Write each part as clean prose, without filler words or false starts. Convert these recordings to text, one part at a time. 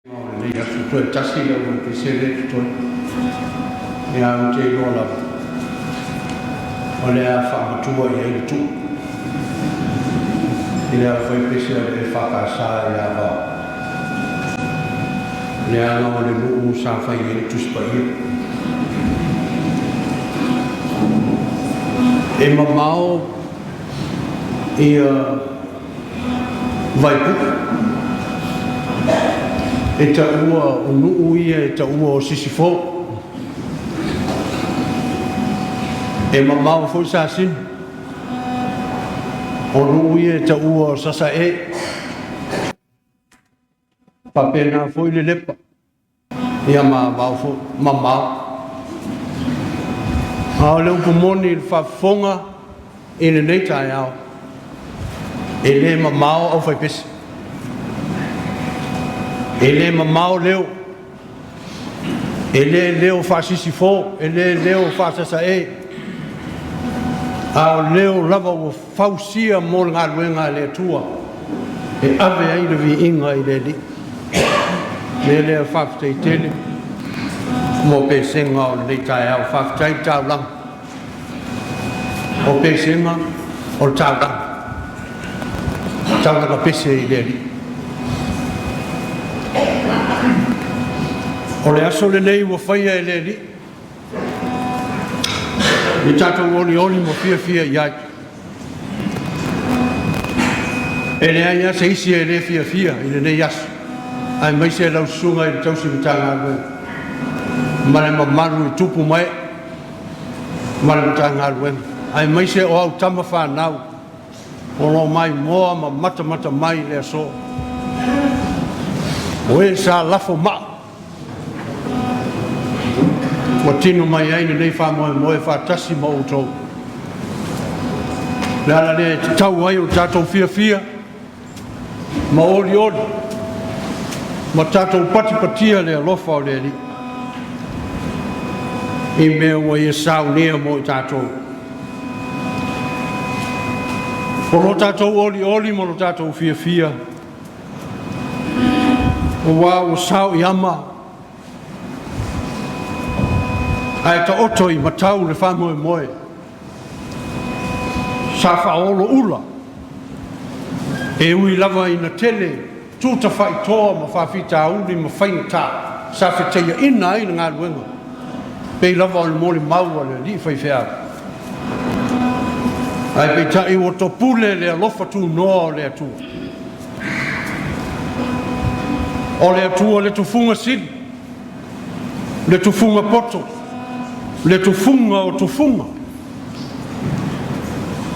O lenei aso toe tasi le aufaipese lea e totoe. Ia ae ou te iloa lava o le a faamatua i ai le tuu i le aufaipese a le EFKS i Avao, leaga o le nuu sa fai ai le Tusi Paia. E mamao ia Vaipuu e taua o nuu ia e taua o Sisifo. E mamao foi Sasina, o nuu ia e taua o Sasae. Faapena foi Lelepa, ia ma Avao foi, mamao. A o le upu moni i le faafofoga i lenei taeao, e le mamao aufaipese, e le mamao leo, e le leo faasisifo, e le leo faasasae, a o leo lava ua fausia mo le galuega a le Atua e ave ai le viiga i le Alii. O le mea lea, faafetai tele mo pesega o lenei taeao. Faafetai le taulaga. O pesega o le taulaga, taulaga pese i le Alii. O le aso lenei ua faia e le Alii, ia tatou olioli ma fiafia i ai. E leai lava se isi e le fiafia i lenei aso, aemaise lau susuga i le tausi Matagaluega ma le mamalu i tupu ma ee ma le Matagaluega, aemaise o au tama fanau o lo o maimoa ma matamata mai i le aso. O e sa lafo maa ua tino mai ai lenei faamoemoe faatasi ma outou. O le ala lea e tatau ai o tatou fiafia ma olioli ma tatou patipatia le alofa o le Alii i mea ua ia saunia mo i tatou. O lo tatou olioli ma lo tatou fiafia, aua ua sao i ama ae taoto i matau le faamoemoe sa faaoloula e ui lava ina tele tutafaitoa ma faafitauli ma faigata sa fetaiaina ai le galuega pei lava o le molimau a le alii faifeau. Ae peitai ua topule le alofa tunoa o le Atua. O le Atua le tufuga sili, le tufuga poto, le tufuga o tufuga,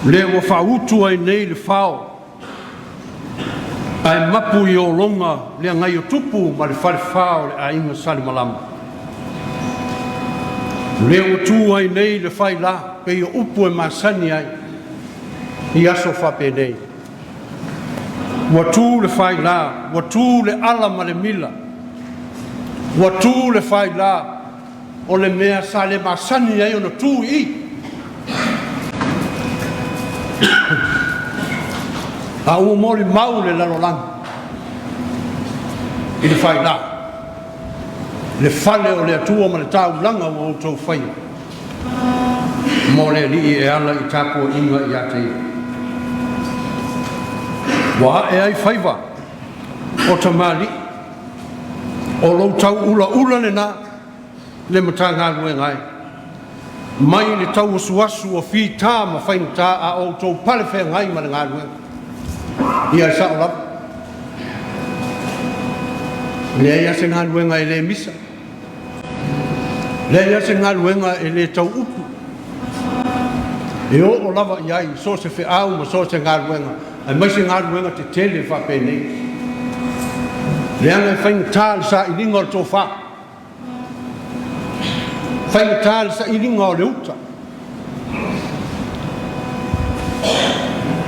lea ua faautu ai nei le fao, ae mapu i ologa le agaiotupu ma le falefa o le aiga Salemalama. Lea ua tu ai nei le faila pei o upu e masani ai i aso faapenei. Ua tu le faila, ua tu le ala ma le mila, ua tu le faila o le mea sa le masani ai ona tu i i. A ua molimau le lalolagi i le faila, le fale o le Atua ma le taulaga ua outou faia mo le Alii e ala i tapuaiga ia te Ia. Ua ae ai faiva o tamalii, o lou tauulaula lena le Matagaluega ai, mai le tauasuasu o fita ma faigata a outou pale feagai ma le galuega. Ia e sao lava, leai lava se galuega e le misa, leai lava se galuega e le tau upu, e oo lava i ai so o se feau ma so o se galuega, aemaise galuega tetele faapenei, leaga e faigata le sailiga o le tofa, faigata le sailiga o le uta.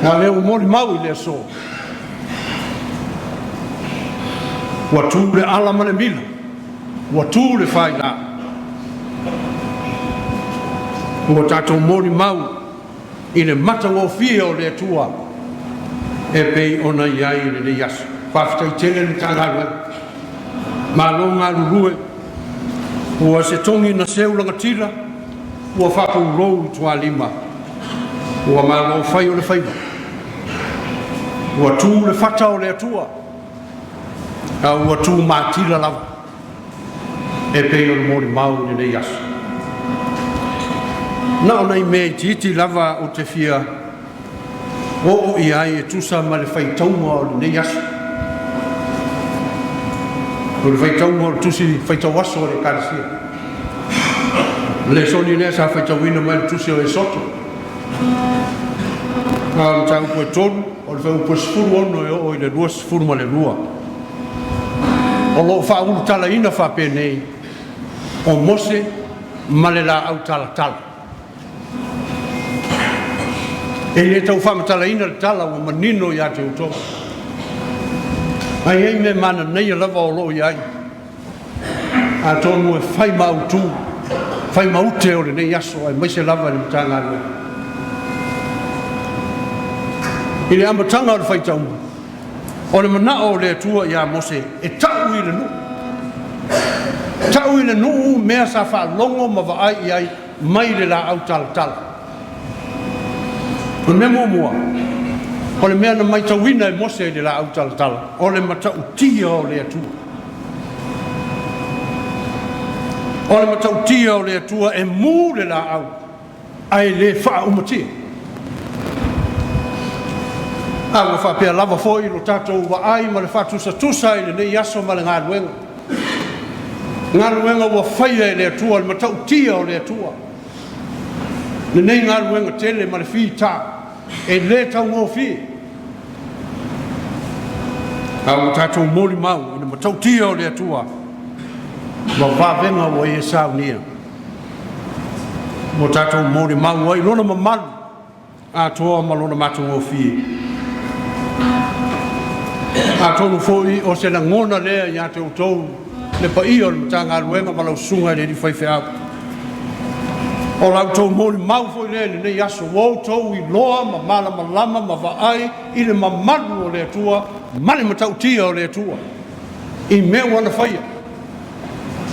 A o lea ua molimau i le aso, ua tu le ala ma le mila, ua tu le faila, ua tatou molimau i le matagofie o le Atua e pei ona i ai i lenei aso. Faafetai tele le Matagaluega. Malo galulue, ua se togi na seu lagatila, ua faapoulou i tualima, ua malo fai o le faiva, ua tu le fata o le Atua, a ua tu matila lava, e pei o le molimau i lenei aso. Na o nai mea itiiti lava ou te fia oo i ai e tusa ma le faitauga o lenei aso. O le faitauga o le tusi faitau aso o le Ekalesia. O le lesoni lea sa faitauina mai le tusi o Esoto. A o le mataupu e 3, o le fuaiupu e 16 e oo i le 22. O lo o faaulutalaina faapenei, o Mose ma le laau talatala. E le tau faamatalaina le tala ua manino ia te outou. Ae i ai mea mananaia lava o lo o i ai, atonu e fai ma autu, fai ma ute o lenei aso aemaise lava i le Matagaluega. I le amataga o le faitauga, o le manao o le Atua ia Mose e tau i le nuu. Tau i le nuu mea sa faalogo ma vaai i ai mai le laau talatala. O le mea muamua, o le mea na matauina e Mose i le laau talatala, o le matautia o le Atua. O le matautia o le Atua e mu le laau, ae le faaumatia. A ua faapea lava foi lo tatou vaai ma le faatusatusa i lenei aso ma le galuega. Galuega ua faia e le Atua, le matautia o le Atua. Lenei galuega tele ma le fita e le taugofie. A ua tatou molimau i le matautia o le Atua ma vavega ua ia saunia. Ua tatou molimau ai lona mamalu atoa ma lona matagofie. Atonu foi o se lagona lea ia te outou le paia o le Matagaluega ma lau susuga i le alii faifeau. O la outou molimau foi lea i lenei aso, ua outou iloa ma malamalama ma vaai i le mamalu o le Atua ma le matautia o le Atua i mea ua na faia.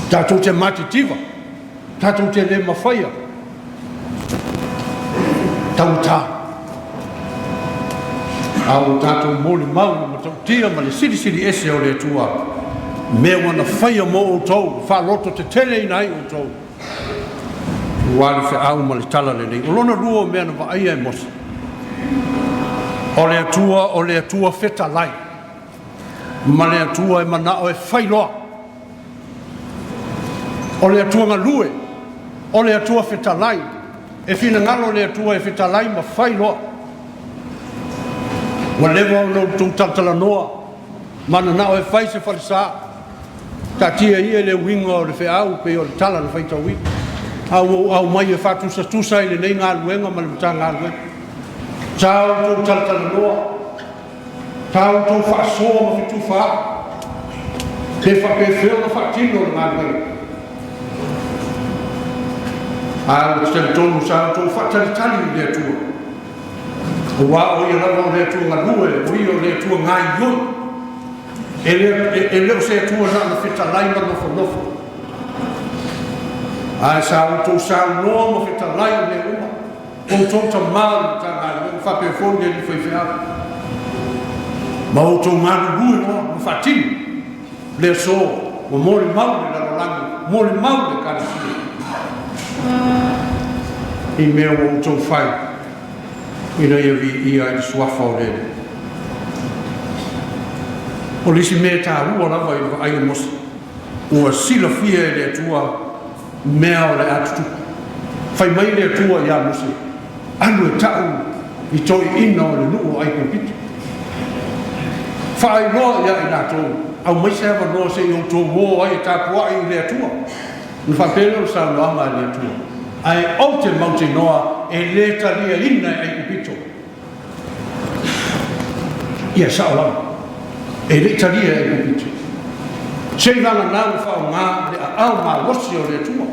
Tatou te matitiva, tatou te le mafaia, taugata. A ua tatou molimau i le matautia ma le silisili ese o le Atua, mea ua na faia mo outou, faalototeteleina ai outou, ua le feau ma le tala lelei. O lona lua o mea na vaaia e Mose, o le Atua o le Atua fetalai, ma le Atua e manao e fai loa. O le Atua galue, o le Atua fetalai, e finagalo le Atua e fetalai ma fai loa. Ua leva ona outou talatalanoa, mananao e fai se falesa, taatia ia le uiga o le feau pei o le tala na faitauina. A ua ou aumai e faatusatusa i lenei galuega ma le Matagaluega. Sa outou talatalanoa, sa outou faasoa ma fetufaai, pe faapefea ona faatino le galuega. A ou te talitonu sa outou faatalitali i le Atua, aua o ia lava o le Atua galue, o ia o le Atua gaioi. E le o se Atua na ona fetalai ma nofonofo. Ae sa outou saunoa ma fetalai i mea uma, outou tama o le Matagaluega faapea foi le alii faifeau. Ma outou galulue loa ma faatino le aso ua molimau le lalolagi, molimau le Ekalesia i mea ua outou fai ina ia viia ai le suafa o le Alii. O le isi mea e taua lava i le vaai o Mose, ua silafia e le Atua mea o le a tutupu. Fai mai le Atua ia Mose, alu e tau i toeaiina o le nuu o Aikupito. Faailoa ia i latou, aumai se avanoa se i outou o ai e tapuai i le Atua. Ona faapea lea o le saunoaga a le Atua, ae ou te mautinoa e le taliaina e Aikupito. Ia, e sao lava, e le i talia e Aikupito. Seiavagana ua faaaoga le aao malosi o le Atua.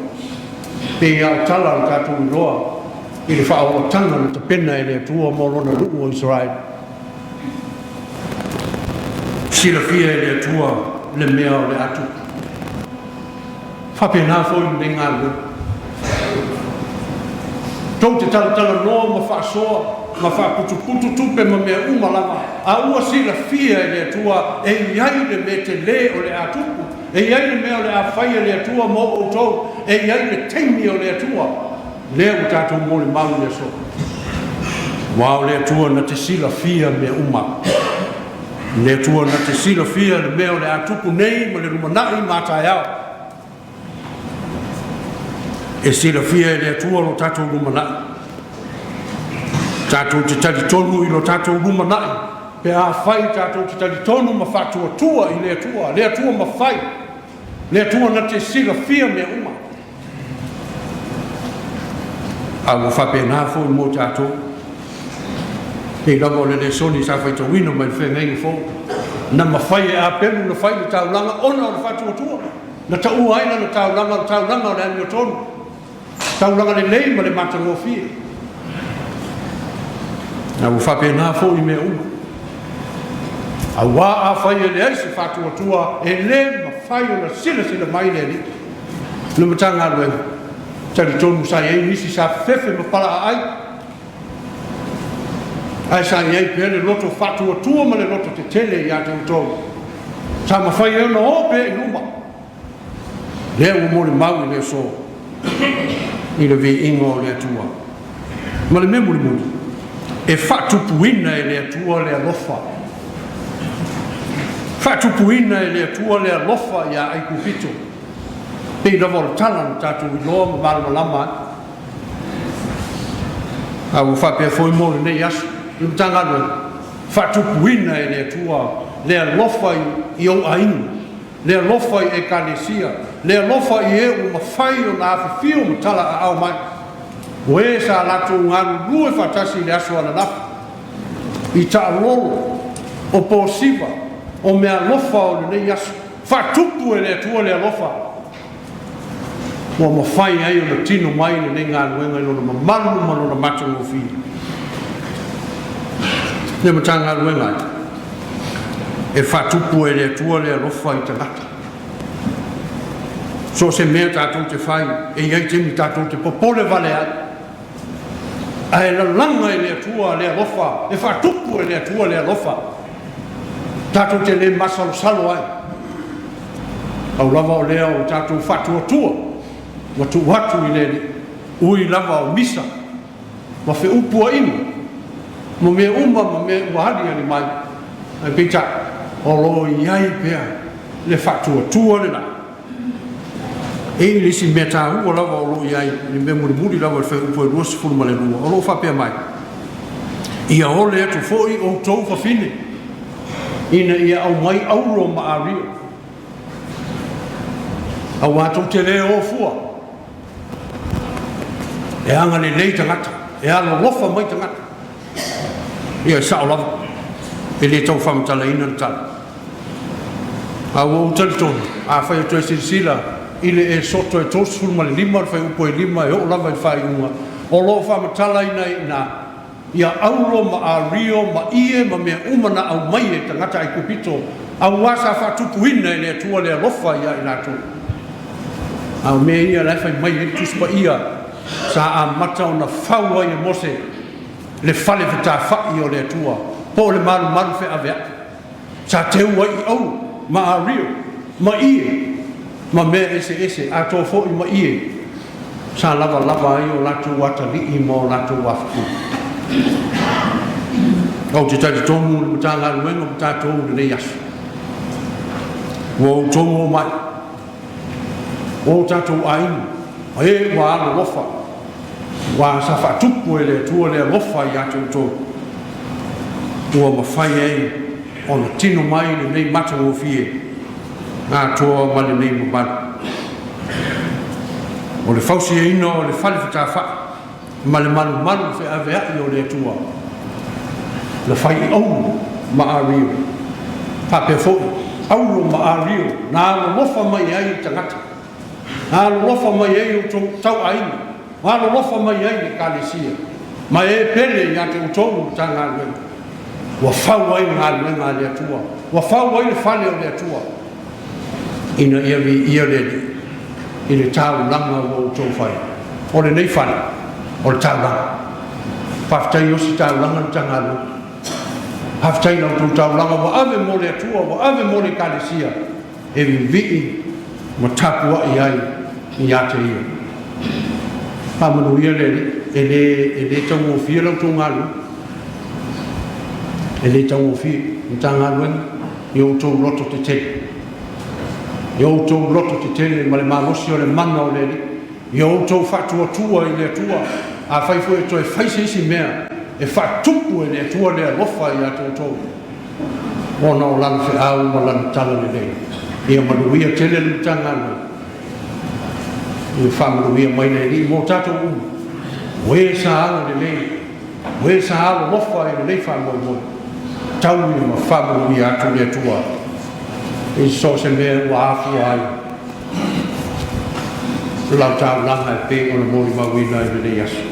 Pei lava o tala na tatou iloa i le faaolataga na tapena e le Atua mo lona nuu o Isaraelu. Silafia e le Atua le mea o le a tupu. Faapena foi lenei galuega. Tou te talatalanoa ma faasoa ma faaputuputu tupe ma mea uma lava, a ua silafia e le Atua e i ai le mea tele o le a tupu, e i ai le mea o le a fai e le Atua mo outou, e i ai le taimi o le Atua, lea ua tatou molimau i le aso. Aua o le Atua na te silafia mea uma. O le Atua na te silafia le mea o le a tupu nei ma le lumanai ma a taeao. E silafia e le Atua lo tatou lumanai. Tatou te talitonu i lo tatou lumanai pe afai tatou te talitonu ma faatuatua i le Atua, le Atua mafai, le Atua na te silafia mea uma. A ua faapena foi mo tatou. Pei lava o le lesoni sa faitauina mai le Feagaiga Fou, na mafai e Apelu ona fai le taulaga ona o le faatuatua. Na taua ai lana taulaga o le taulaga o le amiotonu, taulaga lelei ma le matagofie. A ua faapena foi mea uma. Aua afai e leai se faatuatua, e le mafai ona silasila mai le Alii. Le Matagaluega, talitonu sa i ai nisi sa fefefe ma palaaai, ae sa i ai pea le loto faatuatua ma le loto tetele ia te outou, sa mafai ai ona o pea i luma. Lea ua molimau i le aso i le viiga o le Atua. Ma le mea mulimuli, e faatupuina e le Atua le alofa. Faatupuina e le Atua le alofa ia Aikupito. Pei lava o le tala na tatou iloa ma malamalama ai. A ua faapea foi mo lenei aso, le Matagaluega, faatupuina e le Atua le alofa i ou aiga, le alofa i Ekalesia, le alofa i e ua mafai ona afifio ma talaaao mai, o e sa latou galulue faatasi i le aso ananafi, i taalolo, o posiva, o meaalofa o lenei aso. Faatupu e le Atua le alofa ua mafai ai ona tino mai lenei galuega i lona mamalu ma lona matagofie. Le Matagaluega e faatupu e le Atua le alofa i tagata. So o se mea tatou te fai, e i ai taimi tatou te popole vale ai, ae lalaga e le Atua le alofa, e faatupu e le Atua le alofa, tatou te le masalosalo ai. Pau lava o lea o tatou faatuatua ma tuu atu i le Alii, ui lava o misa ma feupuaiga ma mea uma ma mea ua aliali mai, ae peitai o lo o i ai pea le faatuatua lena. E i ai le isi mea taua lava o lo o i ai i le mea mulimuli lava i le fuaiupu e 22, o lo o faapea mai, Ia ole atu foi outou fafine, ina ia aumai auro ma ario, aua tou te le o fua, e agalelei tagata, e alolofa mai tagata. Ia, e sao lava, e le tau faamatalaina le tala. A ua ou talitonu, afai o toe silasila i le Esoto e 35 le fuaiupu e 5 e oo lava i le faaiuga, o lo o faamatalaina ai i ina ia auro ma ario ma ie ma mea uma na aumai e tagata Aikupito, aua sa faatupuina e le Atua le alofa ia i latou. A o mea ia la e fai mai ai le Tusi Paia, sa amata ona fau ai e Mose le fale fetafai o le Atua, po o le malumalu feaveai. Sa teu ai i auro ma ario ma ie ma mea eseese, atoa foi ma ie sa lavalava ai o latou atalii ma o latou afafine. Ou te talitonu i le Matagaluega ma tatou i lenei aso, ua outou omai, o tatou aiga, ma e ua alolofa, aua sa faatupu e le Atua le alofa ia te outou, ua mafai ai ona tino mai lenei matagofie atoa ma lenei mamalu. O le fausiaina o le fale fetafai ma le malumalu feaveai o le Atua, na fai i auro ma ario, faapea foi auro ma ario na alolofa mai ai i tagata, na alolofa mai ai outou tauaiga, na alolofa mai ai le Ekalesia, ma e pele ia te outou le Matagaluega, ua fau ai le galuega a le Atua, ua fau ai le fale o le Atua, ina ia viia le Alii. i le taulaga ua outou fai. O lenei fale, o le taulaga. Faafetai e osi taulaga le Matagaluega. Faafetai i la outou taulaga ua ave mo le Atua, ua ave mo le Ekalesia e vivii ma tapuai ai ia te Ia. Faamanuia le Alii, e le, e le taugofie la outou galuega. E le taugofie, Matagaluega, i outou loto tetele. I outou loto tetele ma le malosi o le mana o le Alii. Ia outou faatuatua i le Atua, afai foi e toe fai se isi mea, e faatupu e le Atua le alofa ia te outou, ona o Lana feau ma Lana talalelei. Ia manuia tele le Matagaluega. Ia faamanuia mai le Alii mo tatou uma, o e sa agalelei, o e sa alolofa i lenei faamoemoe, taui ma faamanuia atu le Atua i so o se mea ua afua ai lau taulaga e pei ona molimauina i lenei aso.